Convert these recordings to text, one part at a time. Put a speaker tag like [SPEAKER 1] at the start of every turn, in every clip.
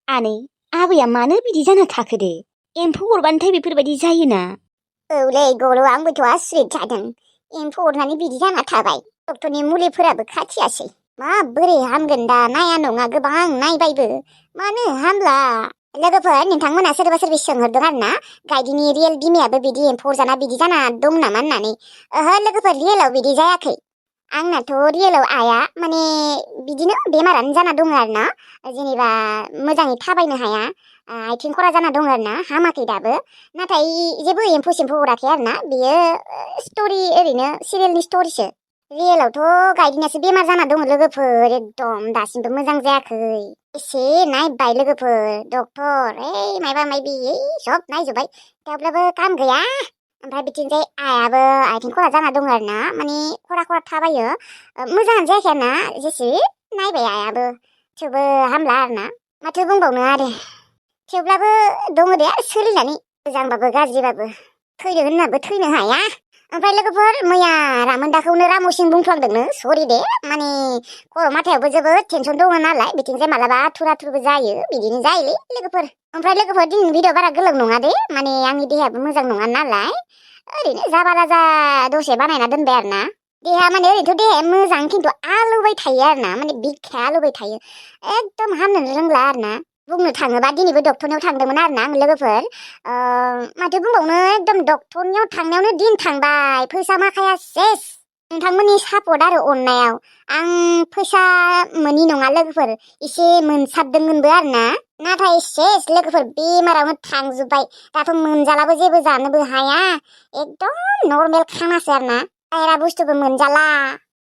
[SPEAKER 1] आनै आबैया मानो बिदि जाना थाखो दे एम्फौ अरबानोथाय बेफोरबायदि जायोना
[SPEAKER 2] औलै गल' आंबोथ' आसुरित जादों एम्फौ अरनानै बिदि जाना थाबाय डक्टरनि मुलिफोराबो खाथियासै माबोरै हामगोन दा नाया नङा गोबां नायबायबो मानो हामला लोगोफोर नोंथांमोना सोरबा सोरबि सोंहरदों आरो ना गाइदिनि रियेल बिमायाबो बिदि एम्फौ अरजाना बिदि जाना दं नामा होननानै ओहो लोगोफोर रियेलाव बिदि जायाखै आंनाथ' रियेलाव आइया माने बिदिनो बेमारानो जाना दङ आरो ना जेनेबा मोजाङै थाबायनो हाया आथिं खरा जाना दङ आरो ना हामाखै दाबो नाथाय जेबो एम्फौ सेम्फौ अराखै आरो ना बेयो स्ट'रि ओरैनो सिरियेलनि स्ट'रिसो रियेलावथ' गाइदिनासो बेमार जाना दङ लोगोफोर एकदम दासिमबो मोजां जायाखै एसे नायबाय लोगोफोर डक्टर मायबा मायबि सब नायजोब्बाय थेवब्लाबो काम गैया ओमफ्राय बिथिंजाय आइयाबो आथिं खरा जाना दङ आरो ना माने खरा खरा थाबायो मोजाङानो जायाखै आरो ना जेसे नायबाय आइयाबो थेवबो हामला आरो ना माथो बुंबावनो आरो थेवब्लाबो दङ दे सोलिनानै मोजांबाबो गाज्रिबाबो थैनो होननाबो थैनो हाया ओमफ्राय लोगोफोर मैया रामोनदाखौनो राम'सिन बुंफ्लांदोंनो सरि दे माने खर' माथायावबो जोबोद टेनसन दङ नालाय बिथिंजाय मालाबा आथुर आथुरबो जायो बिदिनो जायोलै लोगोफोर ओमफ्राय लोगोफोर दिनैनि भिडिअ बारा गोलाव नङा दे माने आंनि देहायाबो मोजां नङा नालाय ओरैनो जाबा राजा दसे बानायना दोनबाय आरो ना देहा माने ओरैनोथ' देहाया मोजां खिन्थु आलौबाय थायो आरो ना माने बिखाया आलौबाय थायो एकदम हामनोनो रोंला आरो ना बुंनो थाङोबा दिनैबो डक्टरनियाव थांदोंमोन आरो ना आं लोगोफोर माथो बुंबावनो एकदम डक्टरनियाव थांनायावनो दिन थांबाय फैसा माखाया सेस नोंथांमोननि सापर्ट आरो अननायाव आं फैसा मोनि नङा लोगोफोर एसे मोनसाबदोंमोनबो आरो ना नाथाय सेस लोगोफोर बेमारावनो थांजोब्बाय दाथ' मोनजालाबो जेबो जानोबो हाया एकदम नर्मेल खानासो आरो ना बायरा बुस्थुबो मोनजाला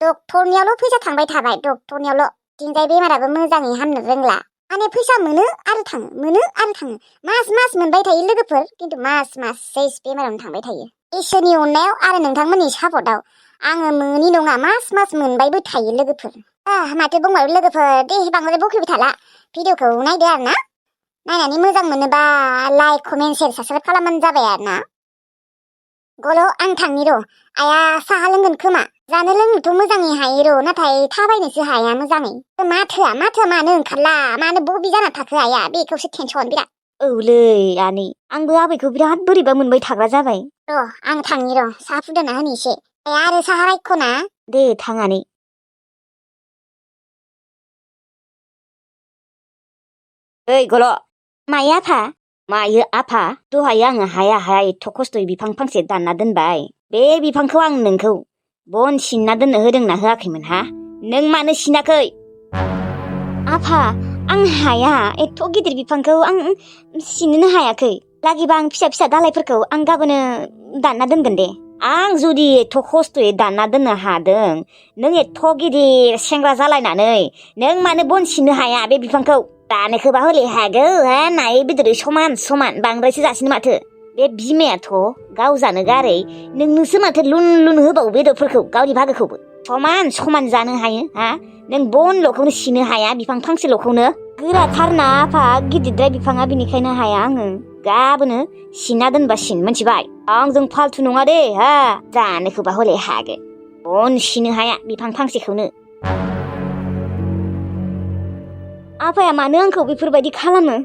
[SPEAKER 2] डक्टरनियावल' फैसा थांबाय थाबाय डक्टरनियावल' दिनजाय बेमाराबो मोजाङै हामनो रोंला माने फैसा मोनो आरो थाङो मोनो आरो थाङो मास मास मोनबाय थायो लोगोफोर खिन्थु मास मास सेस बेमारावनो थांबाय थायो इसोरनि अननायाव आरो नोंथांमोननि सापर्टआव आङो मोनि नङा मास मास मोनबायबो थायो लोगोफोर माथो बुंबावो लोगोफोर दे बांद्राय बखिबाय थाला भिडिअखौ नायदो आरो ना नायनानै मोजां मोनोबा लाइक कमेन्ट शेयार साबसक्राइब खालामबानो जाबाय आरो ना गल' आं थांनि र' आइया साहा लोंगोन खोमा जानो लोंनोथ' मोजाङै हायो र' नाथाय थाबायनोसो हाया मोजाङै माथोआ मानो ओंखारला मानो बबि जाना थाखो आइया बेखौसो टेनसन बिराद
[SPEAKER 1] औलै आनै आंबो आबैखौ बिराद बोरैबा मोनबाय थाग्रा जाबाय
[SPEAKER 2] र' आं थांनि र' साहा फुदुंना होनि एसे आरो साहा रायख'ना
[SPEAKER 1] दे थां आनै ओइ गल' मायो आफा मायो आफा दहाय आङो हाया एथ' खस्थ'यै बिफां फांसे दानना दोनबाय बे बिफांखौ आं नोंखौ बन सिनना दोननो होदोंना होआखैमोन हा नों मानो सिनाखै आफा आं हाया एथ' गिदिर बिफांखौ आं सिननोनो हायाखै लागिबा आं फिसा फिसा दालायफोरखौ आं गाबोनो दानना दोनगोन दे आं जुदि एथ' खस्थ'यै दानना दोननो हादों नों एथ' गिदिर सेंग्रा जालायनानै नों मानो बन सिननो हाया बे बिफांखौ दानोखोबा हले हागौ नायै बेदरै समान समान बांद्रायसो जासिनो माथो बे बिमायाथ' गाव जानो गारै नोंनोसो माथो लुन लुन होबावो बेदरफोरखौ गावनि भागोखौबो समान समान जानो हायो हा नों बनल'खौनो सिनो हाया बिफां फांसेल'खौनो गोराथारना आफा गिदिरद्राय बिफाङा बेनिखायनो हाया आङो गाबोनो सिनना दोनबा सिन मोनथिबाय आंजों फालथु नङा दे हा जानोखोबा हले हागोन बन सिनो हाया बिफां फांसेखौनो आफाया मानो आंखौ बेफोरबायदि खालामो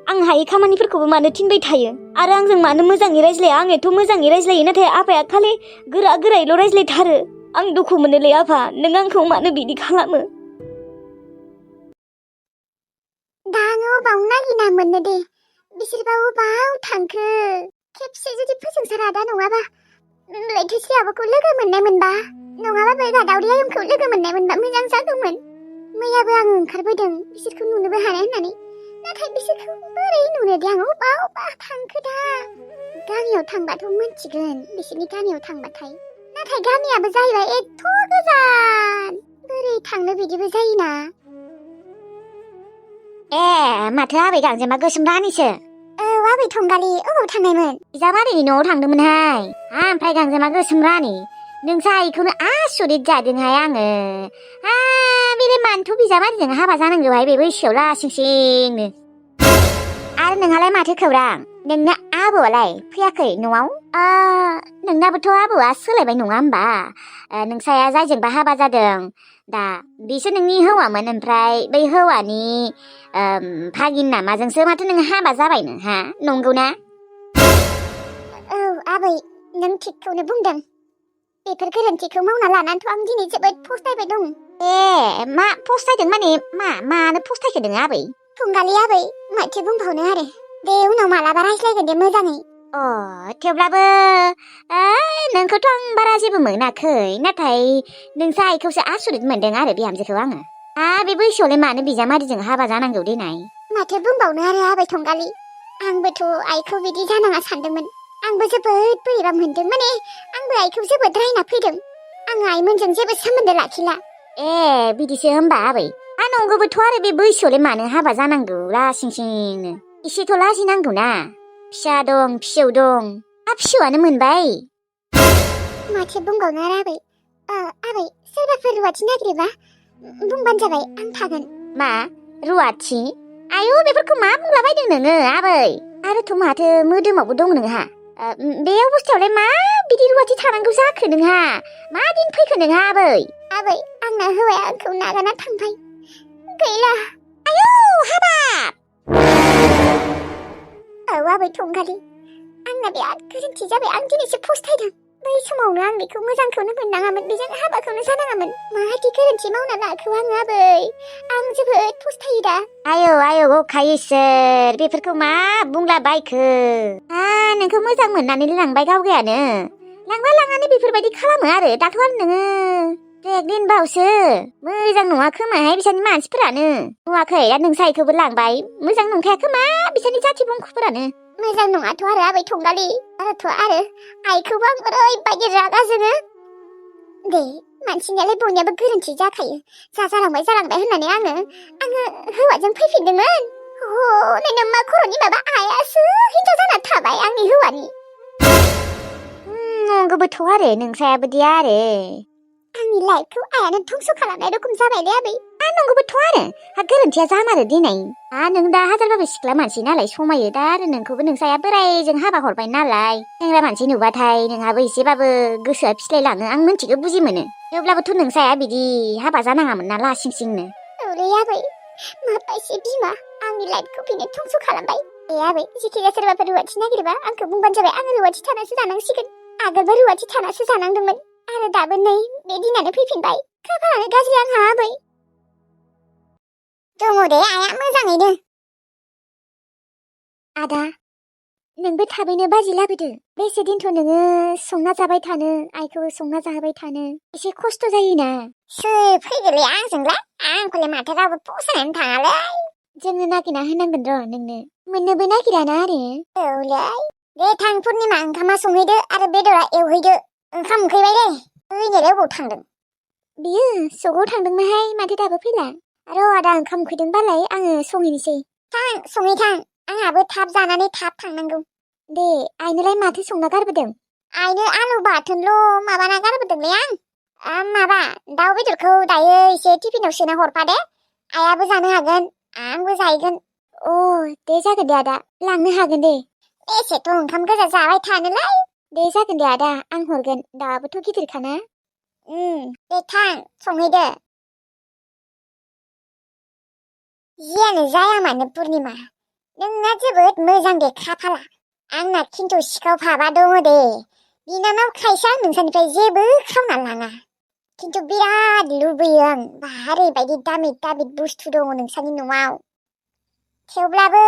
[SPEAKER 1] आं हायै खामानिफोरखौबो मानो थिनबाय थायो आरो आंजों मानो मोजाङै रायज्लाया आं एथ' मोजाङै रायज्लायो नाथाय आफाया खालि गोरायैल' रायज्लायथारो आं दुखु मोनोलै आफा नों आंखौ मानो बिदि खालामो
[SPEAKER 2] दा आङो अबाव नागिरना मोननो दे बिसोरबा अबाव थांखो खेबसे जुदि फोजोंसारा दा नङाबा लैथोसे आब'खौ लोगो मोननाय मोनबा नङाबा बै रादावरि आयंखौ लोगो मोननाय मोनबा मोजां जागौमोन मैयाबो आं ओंखारबोदों बिसोरखौ नुनोबो हानाय होननानै नाथाय बिसोरखौ बोरै नुनो दे आं अबाव थांखो दा गामियाव थांबाथ' मिन्थिगोन बिसोरनि गामियाव थांबाथाय नाथाय गामियाबो जाहैबाय एथ' गोजान बोरै थांनो बिदिबो जायोना माथो आबै गांजेमा गोसोम रानिसो औ आबै थंगालि अबाव थांनायमोन बिजामादैनि न'आव थांदोंमोनहाय ओमफ्राय गांजेमा गोसोम रानि नोंसा आइखौनो आसरित जादोंहाय आङो बेलाय मानोथ' बिजामादैजों हाबा जानांगौहाय बे बैसोआव लासिंसिंनो आरो नोंहालाय माथो खौरां नोंना आबौआलाय फैयाखै न'आव?
[SPEAKER 1] नोंनाबोथ' आबौआ सोलायबाय नङा होमबा? नोंसाया जायजोंबा हाबा जादों दा बिसो नोंनि हौवामोन ओमफ्राय बै हौवानि भागिन नामाजोंसो माथो नों हाबा जाबायनो हा नंगौना?
[SPEAKER 2] औ आबै नों थिगखौनो बुंदों। बेफोर गोरोन्थिखौ मावना लानानैथ' आं दिनै जोबोद फस्थायबाय दं।
[SPEAKER 1] मा फस्थायदों माने मानो फस्थायखो नों आबै?
[SPEAKER 2] थंगालि आबै माथो बुंबावनो आरो दे उनाव मालाबा रायज्लायगोन दे मोजाङै।
[SPEAKER 1] थेवब्लाबो नोंखौथ' आं बारा जेबो मोनाखै नाथाय नोंसा आइखौसो आसरित मोनदों आरो बिहामजोखौ आङो। बे बैसोआवलाय मानो बिजामादैजों हाबा जानांगौ देनाय?
[SPEAKER 2] माथो बुंबावनो आरो आबै थंगालि आंबोथ' आइखौ बिदि जानाङा सानदोंमोन। आंबो जोबोद बोरैबा मोनदों माने आंबो आइखौ जोबोद रायना फैदों। आं आइमोनजों जेबो सोमोन्दो लाखिला।
[SPEAKER 1] बिदिसो होमबा आबै? नंगौबोथ' आरो बे बैसोआवलाय मानो हाबा जानांगौ लासिं सिंनो? एसेथ' लाजिनांगौ ना। फिसा दं फिसौ दं फिसौआनो मोनबाय।
[SPEAKER 2] माथो बुंबावनो आरो आबै आबै सोरबाफोर रुवाथि नागिरोबा बुंबानो जाबाय आं थागोन।
[SPEAKER 1] मा रुवाथि? आयौ बेफोरखौ मा बुंलाबायदों नोङो आबै? आरोथ' माथो मोदोमावबो दं नोंहा। बे अबस्थायावलाय मा बिदि रुवाथि थानांगौ जाखो नोंहा? मा दिन फैखो नोंहा आबै?
[SPEAKER 2] आबै आंना हौवाया आंखौ नागारना थांबाय गैला।
[SPEAKER 1] आयौ हाबाब!
[SPEAKER 2] औ आबै थंगालि आंना बिराद गोरोन्थि जाबाय। आं दिनैसो फस्थायदों। बै समावनो आं बेखौ मोजांखौनो मोननाङामोन। बेजों हाबाखौनो जानाङामोन। माबायदि गोरोन्थि मावना लाखो आङो आबै? आं जोबोद फस्थायो दा।
[SPEAKER 1] आयौ अखाय इसोर बेफोरखौ मा बुंलाबायखो? नोंखौ मोजां मोननानै लांबाय गावगायानो। लांनानै बेफोरबायदि खालामो आरो दाथ' आरो नोङो प्रेगनेन्ट बावसो। मोजां नङा खोमाहाय बिसानि मानसिफोरानो। नुवाखै दा नोंसा आइखौबो लांबाय। मोजां नंखाया खोमा बिसानि जाथि बंख'फोरानो।
[SPEAKER 2] मोजां नङाथ' आरो आबै थंगालि आरो आइखौबो आं ओरैबायदि रागा जोङो। दे मानसिनियालाय बयनियाबो गोरोन्थि जाखायो। जालांबाय होननानै आङो हौवाजों फैफिनदोंमोन। नोंना मा खर'नि माबा आइयासो हिनजाव जाना थाबाय आंनि हौवानि।
[SPEAKER 1] नंगौबोथ' आरो नोंसायाबोदि आरो
[SPEAKER 2] आंनि लाइफखौ आइयानो धंस खालामनाय रखम जाबायलै आबै।
[SPEAKER 1] नंगौबोथ' आरो गोरोन्थिया जामारो दिनै। नों दा हाजारबाबो सिख्ला मानसि नालाय समायो दा आरो नोंखौबो नोंसाया बोरायजों हाबा हरबाय नालाय सेंग्रा मानसि नुबाथाय नोंहाबो एसेबाबो गोसोआ फिस्लायलाङो। आं मिन्थिगौ बुजि मोनो। थेवब्लाबोथ' नोंसाया बिदि हाबा जानाङामोन ना लासिं सिंनो।
[SPEAKER 2] औलै आबै माबायसे बिमा आंनि लाइफखौ बेनो धंस खालामबाय। आबै जेखिजाया सोरबाफोर रुवाथि नागिरबा आंखौ बुंबानो जाबाय। आङो रुवाथि थानासो जानांसिगोन। आगोलबो रुवाथि थानासो जानांदोंमोन आरो दाबो नै बे दिनानो फैफिनबाय। खाफालानो गाज्रि आंहा आबै। दङ दे आइया मोजाङैनो।
[SPEAKER 1] आदा नोंबो थाबैनो बाजि लाबोदो। बेसे दिनथ' नोङो संना जाबाय थानो आइखौ संना जाहोबाय थानो एसे खस्थ' जायोना।
[SPEAKER 2] सोर फैगोलै आंजोंलाय? आंखौलाय माथो रावबो फसायनानै थाङालै।
[SPEAKER 1] जोङो नागिरना होनांगोन र' नोंनो। मोननोबो नागिराना आरो।
[SPEAKER 2] औलै दे थां पुर्निमा ओंखामा संहैदो आरो बेदरा एवहैदो। ओंखाम उखैबाय दे। ओइनायलाय अबाव थांदों?
[SPEAKER 1] बियो सकआव थांदोंमोनहाय माथो दाबो फैला। र' आदा ओंखाम उखैदोंबालाय आङो संहैनोसै।
[SPEAKER 2] सङै थां आंहाबो थाब जानानै थाब थांनांगौ।
[SPEAKER 1] दे आइनोलाय माथो संना गारबोदों?
[SPEAKER 2] आइनो आलु बाथोनल' माबाना गारबोदोंलै आं। माबा दाउ बेदरखौ दायो एसे टिफिनाव सोना हरफा दे। आइयाबो जानो हागोन आंबो जाहैगोन।
[SPEAKER 1] दे जागोन दे आदा लांनो हागोन दे।
[SPEAKER 2] एसेथ' ओंखाम गोजा जाबाय थानोलाय।
[SPEAKER 1] दे जागोन दे आदा आं हरगोन दाबोथ' गिदिरखाना।
[SPEAKER 2] दे थां संहैदो। जियानो जाया मानो पुर्निमा नोंना जोबोद मोजां दे खाफाला। आंना खिन्थु सिखाव भाबा दङ दे। बिनानाव खायसे आं नोंसानिफ्राय जेबो खावना लाङा। खिन्थु बिराद लुबैयो आं ओरैबायदि दामिक बुस्थु दङ नोंसानि न'आव। थेवब्लाबो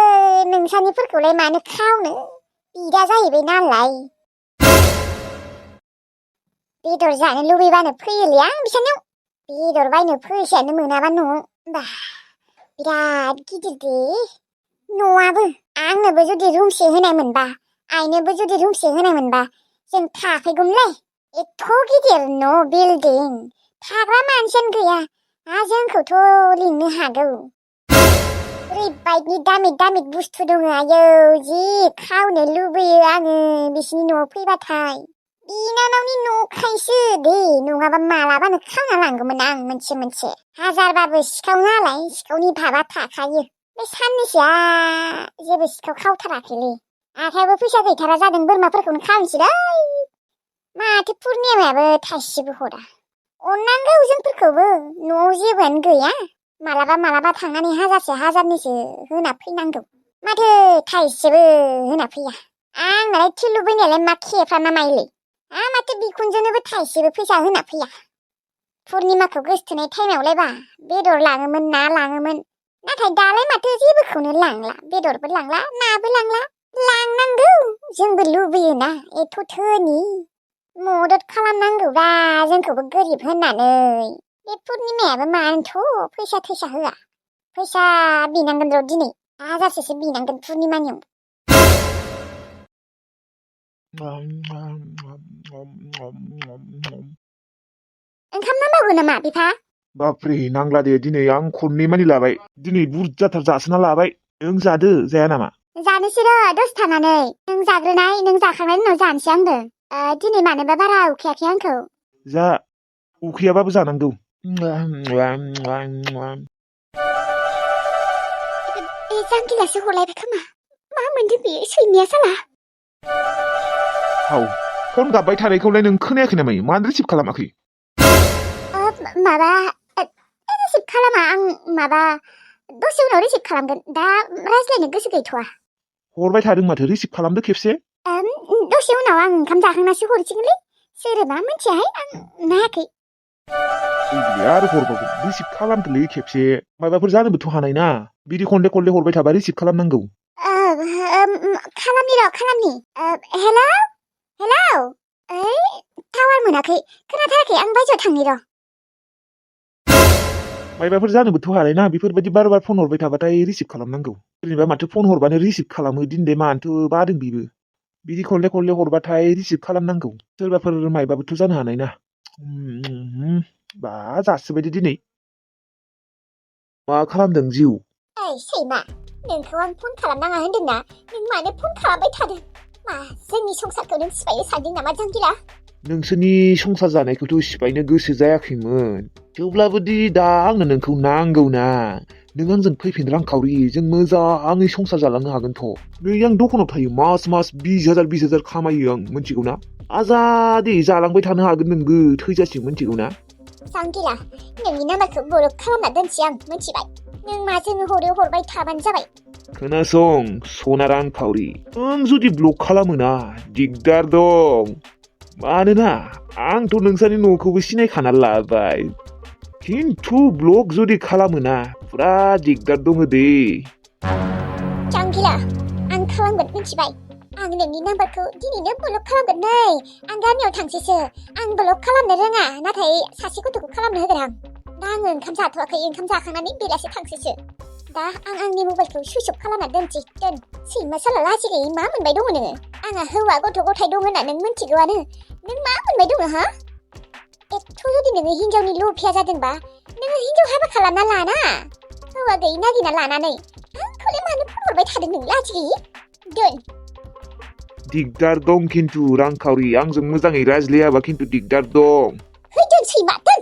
[SPEAKER 2] नोंसानिफोरखौलाय मानो खावनो बिदा जाहैबाय नालाय। बेदर जानो लुबैबानो फैयोलै आं बिसानियाव। बेदर बायनो फैसायानो मोनाबा न'आव बिराद गिदिर दे न'आबो। आंनोबो जुदि रुमसे होनाय मोनबा आइनोबो जुदि रुमसे होनाय मोनबा जों थाफैगौमोनलै। एथ' गिदिर न' बिल्डिं थाग्रा मानसियानो गैया। जोंखौथ' लिंनो हागौ। ओरैबायदि दामिक बुस्थु दङ आयौ जि खावनो लुबैयो आङो बिसिनि न'आव फैबाथाय। बिनानावनि न'खायसो दे नङाबा मालाबानो खावना लांगौमोन आं मोनसे। हाजारबाबो सिखाव नालाय सिखावनि भाबा थाखायो। बे साननैसोआ जेबो सिखाव खावथाराखैलै। आखायाबो फैसा गैथारा जादों बोरमाफोरखौनो खानोसैलै माथो पुर्निमायाबो थाइसेबो हरा अननांगौ जोंफोरखौबो न'आव जेबोआनो गैया मालाबा थांनानै हाजारनैसो होना फैनांगौ माथो थाइसेबो होना फैया आंनालाय थिलु बैनायालाय मा खेफ्राना माइलै माथो बिखुनजोनोबो थाइसेबो फैसा होना फैया पुर्निमाखौ गोसथोनाय टाइमावलायबा बेदर लाङोमोन ना लाङोमोन नाथाय दालाय माथो जेबोखौनो लांला बेदरबो लांला नाबो लांला लांनांगौ जोंबो लुबैयोना एथ' धोनि मदद खालामनांगौबा जोंखौबो गोरिब होननानै बे पुर्निमायाबो मानोथ' फैसा थैसा होआ फैसा बिनांगोन र' दिनै हाजारसेसो बिनांगोन पुर्निमानियाव ओंखाम नांबावगौ नामा बिफा
[SPEAKER 3] बाप्रे नांला दे दिनै आं खननै मानि लाबाय दिनै बुरजाथार जासोना लाबाय नों जादो जाया नामा
[SPEAKER 2] जानोसै र' दसे थानानै नों जाग्रोनाय नों जाखांनायनि उनाव जानोसै आंबो दिनै मानोबा बारा उखैयाखै आंखौ
[SPEAKER 3] जा उखैयाबाबो जानांगौ
[SPEAKER 2] बे जांगिलासो हरलायबाय खोमा मा मोनदों बेयो सैमाया साला
[SPEAKER 3] हाव फन गाबबाय थानायखौलाय नों खोनायाखै नामा मानो रिसिभ खालामाखै
[SPEAKER 2] माबा रिसिभ खालामा आं माबा दसे उनाव रिसिभ खालामगोन दा रायज्लायनो गोसो गैथ'वा
[SPEAKER 3] हरबाय थादों माथो रिसिभ खालामदो खेबसे
[SPEAKER 2] दसे उनाव आं ओंखाम जाखांनासो हरसिगोनलै सोरबा मिथियाहाय आं नायाखै
[SPEAKER 3] आरो हरबावगोन रिसिभ खालामदोलै खेबसे माबाफोर जानोबोथ' हानाय ना बिदि खनले हरबाय थाबा रिसिभ खालामनांगौ
[SPEAKER 2] खालामनि हेलौ ओइ टावार मोनाखै खोनाथाराखै आं बायजोआव थांनि र'
[SPEAKER 3] माबाफोर जानोबोथ' हानाय ना बेफोरबायदि बार फन हरबाय थाबाथाय रिसिभ खालामनांगौ जेनेबा माथो फन हरबानो रिसिभ खालामो दिनदे मानोथ' बादों बिबो बिदि खनले हरबाथाय रिसिभ खालामनांगौ सोरबाफोर मायबाबोथ' जानो हानाय ना बा जासोबायदे दिनै मा खालामदों जिउ
[SPEAKER 2] ओइ सैमा नोंखौ आं फन खालामनाङा होनदोंना नों मानो फन खालामबाय थादों मा जोंनि संसारखौ नों सिफायनो सानदों नामा जांगिला
[SPEAKER 3] नोंसोरनि संसार जानायखौथ' सिफायनो गोसो जायाखैमोन थेवब्लाबो दि दा आंनो नोंखौ नांगौना नों आंजों फैफिन रांखावरि जों मोजाङै संसार जालांनो हागोनथ' नै आं दखानाव थायो मास 20,000 खामायो आं मिथिगौ ना आजादि जालांबाय थानो हागोन नोंबो थैजासिम मिथिगौ ना
[SPEAKER 2] जांगिला नोंनि नाम्बारखौ ब्लक खालामना दोनसै आं मिथिबाय नों माजों हरबाय थाबानो जाबाय
[SPEAKER 3] खोनासं सना रांखावरि नों जुदि ब्लक खालामोना दिगदार दं मानोना आंथ' नोंसानि न'खौबो सिनायखाना लाबाय खिन्थु ब्लक जुदि खालामोना पुरा दिगदार दङ दे
[SPEAKER 2] जांगिला आं खालामगोन मिथिबाय आं नोंनि नाम्बारखौ दिनैनो ब्लक खालामगोन नै आं गामियाव थांसैसो आं ब्लक खालामनो रोङा नाथाय सासे गथ'खौ खालामनो होगोन आं दा आङो ओंखाम जाथ'वाखै ओंखाम जाखांनानै बेलासे थांसैसो दा आं आंनि मबाइलखौ सुइच अफ खालामना दोनसै सैमा साला लाजि गैयै मा मोनबाय दङ नोङो आंहा हौवा गथ' गथाय दं होनना नों मिथिगौआनो नों मा मोनबाय दङ हा एथ' जुदि नोङो हिनजावनि लुबैया जादोंबा नोङो हिनजाव हाबा खालामना लाना हौवा गैयै नागिरना लानानै आंखौलाय मानो फन हरबाय थादों नों लाजि गैयै दोन
[SPEAKER 3] दिगदार दं खिन्थु रांखावरि आंजों मोजाङै रायज्लायाबा खिन्थु दिगदार दं
[SPEAKER 2] दोन सैमा दोन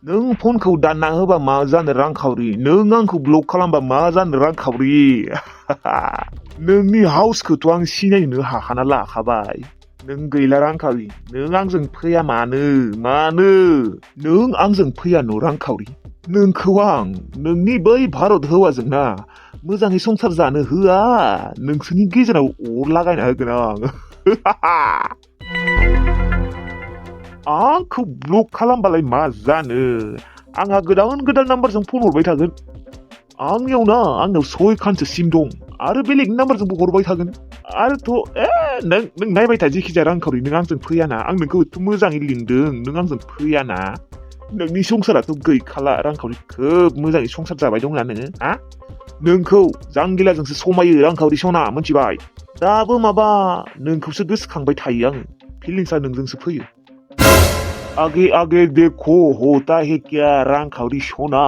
[SPEAKER 3] नों फनखौ दानना होबा मा जानो रांखावरि नों आंखौ ब्लक खालामबा मा जानो रांखावरि नोंनि हाउसखौथ' आं सिनायनो हाखाना लाखाबाय नों गैला रांखावरि नों आंजों फैया मानो नों आंजों फैया न' रांखावरि नोंखौ आं नोंनि बै भारत हौवाजोंना मोजाङै संसार जानो होआ नोंसोरनि गेजेराव अर लागायना होगोन आं आंखौ ब्लक खालामबालाय मा जानो आंहा गोदान नाम्बारजों फन हरबाय थागोन आंनाव 6 खानसो सिम दं आरो बेलेगनि नाम्बारजोंबो हरबाय थागोन आरोथ' नों नायबाय था जेखिजाया रांखावरि नों आंजों फैयाना आं नोंखौ एथ' मोजाङै लिंदों नों आंजों फैयाना नोंनि संसाराथ' गैखाला रांखावरि खोब मोजाङै संसार जाबाय दंना नोङो नोंखौ जांगिलाजोंसो समायो रांखावरि सना मिथिबाय दाबो माबा नोंखौसो गोसोखांबाय थायो आङो फिलिंसा नोंजोंसो फैयो आगे देखो होता है क्या रांखावरि सना